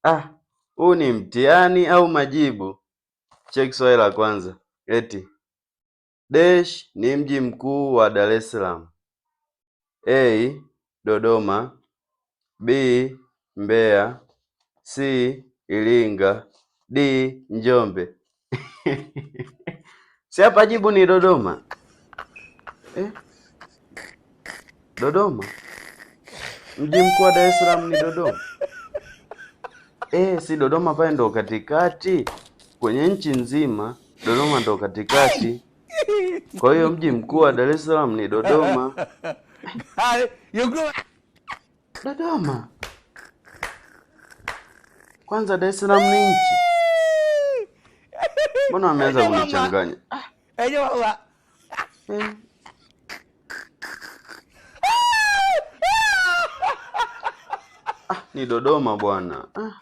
Ah, huu ni mtihani au majibu? Cheki swali la kwanza. Eti Dash ni mji mkuu wa Dar es Salaam. A. Dodoma, B. Mbeya, C. Iringa, D. Njombe. Si hapa jibu ni Dodoma eh? Dodoma, mji mkuu wa Dar es Salaam ni Dodoma eh? Si Dodoma pale ndo katikati kwenye nchi nzima, Dodoma ndo katikati. Kwa hiyo mji mkuu wa Dar es Salaam ni Dodoma. Dodoma kwanza, Dar es Salaam ni nchi? Mbona wameanza kunichanganya? Eh. Ah, ni Dodoma bwana. Ah.